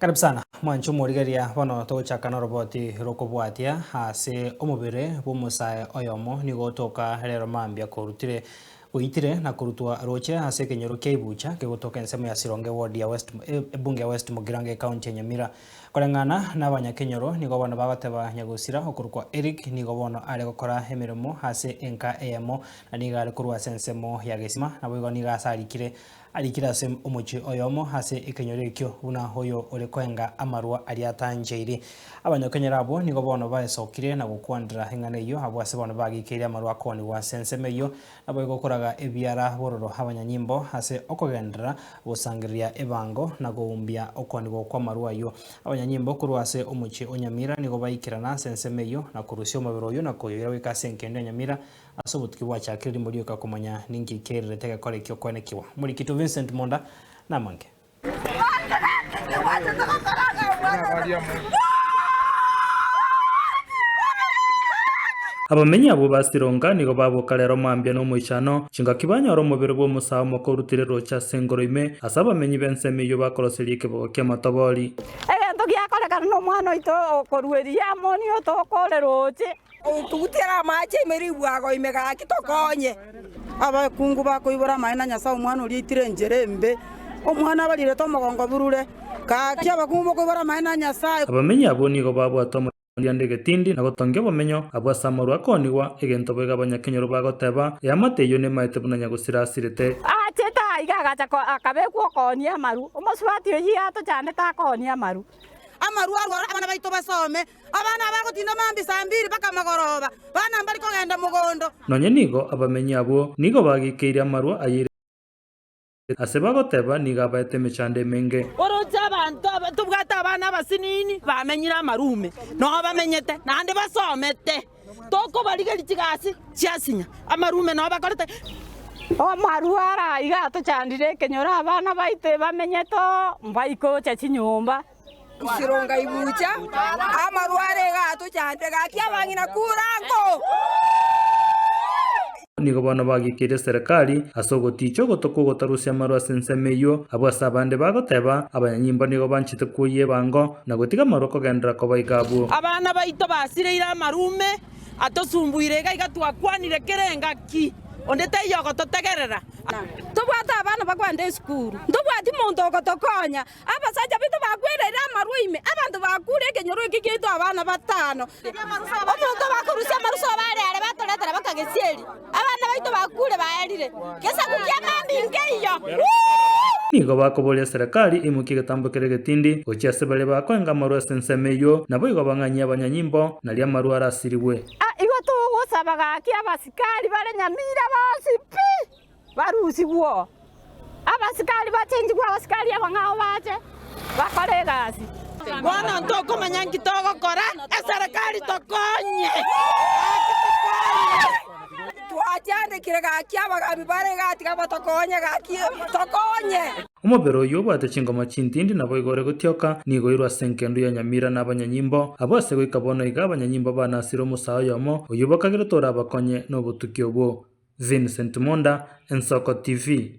Karibu sana mwanche omorigereria bono togochaka noroboti rokobwatia ase omobere bw'omosae oyomo nigo otoka rero mambia korutire goitire na korutwa roche ase ekenyoro kia Ibucha kegotoka ensemo ya Sironga eward ya West ebunge ya West Mugirango ecounty ya Nyamira. Koreng'ana nabanyakenyoro nigo bono bagoteba nyagosira okorokwa Eric nigo bono are gokora emeremo ase enka eyemo na nigo are korwa ase ensemo ya Gesima naboigo nigo ase arikire Arikire ase omochie oyomo ase ekenyoro ekio, buna oyo ore koenga amarwa aria atancheiri. Abanyakenyoro abwo nigo bono baesokire na gokwanera eng'ana eyio, abwo ase bono bagikeire amarwa akoonigwa ase ensemo eyio, naboigo koraga ebiara bororo abanyanyimbo ase okogenderera gosangereria ebango na goumbia okoonigwa kw'amarwa ayio. Abanyanyimbo korwa ase omochie o Nyamira nigo baikerana ase ensemo eyio na korusia omobere oyio na koyoira goika ase enkendo ya Nyamira Ase obotuki bwachakire rimo rioka komanya ninki kererete egekora ekio koenekigwa. Omorikito Vincent Monda namange. Abamenyi abwo ba Sironga nigo baboka rero mambia nomoichano, chingaki banyora omobere bw'omosae omoke orutire roche ase engoro ime, ase abamenyi b'ensemo eyio bakoroseria ekebogo ki'amatobori. Egento giakorekana nomwana oito okorua Eriamoni otokore roche. Otugutiere amache ime ribwago ime gaki tokonye. Abakungu bakoibora amaene na Nyasae omwana oria oitire enchera embe, omwana abarirete omogongo burure. Gaki abakungu bokoibora amaene na Nyasae. Abamenyi abwo nigo babwate omoyio egetindi na gotongia obomenyo abwo ase amarwa akoonigwa, egento boigo abanyakenyoro bagoteba, Eamate eyio nemaete buna nyagosira asirete. Achete aiga agacha akabekwa okoonia amaru, omosubati oyio iga atochandete akoonia amaru. Amarwa arware abana baito basome, Abana abagotinda mambia saa mbiri mpaka mogoroba, bana mbari kogenda mogondo. Nonya nigo abamenyi abwo nigo bagikeirie amarwa ay'eira ase bagoteba nigo abaete emechando emenge. Oroche abanto aba tobwate abana abasinini bamenyire amarume, noo bamenyete, naende basomete, tokobarigeria chigasi chiasinya, amarume noo bakorete. Amarwa ara iga atochandire ekenyoro abana baito ebamenyete oo, mbaikocha chinyomba. Sironga ibucha, amarware iga atochande, gaki abang'ina kura nko. Nigo bono bagikeirie eserekari ase ogoticha ogoto kw'ogotarusia amarwa ase ensemo eyio. Abwo ase abande bagoteba, abanyanyimbo nigo banchete kwoyia ebango na gotiga amarwa kogenderera koba iga abwo. Abana baito basireire amarume, atosumbuire iga iga twakwanire kera engaki, onde taiyo ogototegerera. Tobwate abana bakwenda esukuru, ntobwati monto ogotokonya. Abasacha baito bakwereire amarwa ime, abanto bakure ekenyoro eke giaito abana batano. Omonto obakorusia amaruso abare are batoretera baka gesieri, abana baito bakure baerire, gesaku kia mambia nkeiyo. Nigo bakoboria eserekari eimokie egetambo keria egetindi gochia ase baria bakoenga amarwa ase ensemo eyio, naboigo bang'anyie abanyanyimbo, nario amarwa arasirigwe. Igo togosaba gaki abasikari bare nyamira bonsi pi! Barusigwe oo, abasikari bachenchigwe abasikari abang'ao bache bakore egasi. Bono ntokomanya nki togokora, eserekari tokonye, gaki tokonye. Twachandekire gaki abagambi bare igaa tiga batokonye gaki tokonye. Omobere oyio obwate chingoma chintindi naboigo ore gotioka, nigo oirwe ase engendu ya nyamira na abanyanyimbo. Abwo ase goika bono iga abanyanyimbo banasire omosae oyomo, oyio bakagerete orabakonye nobotuki obwo. Vincent Monda, Ensoko TV.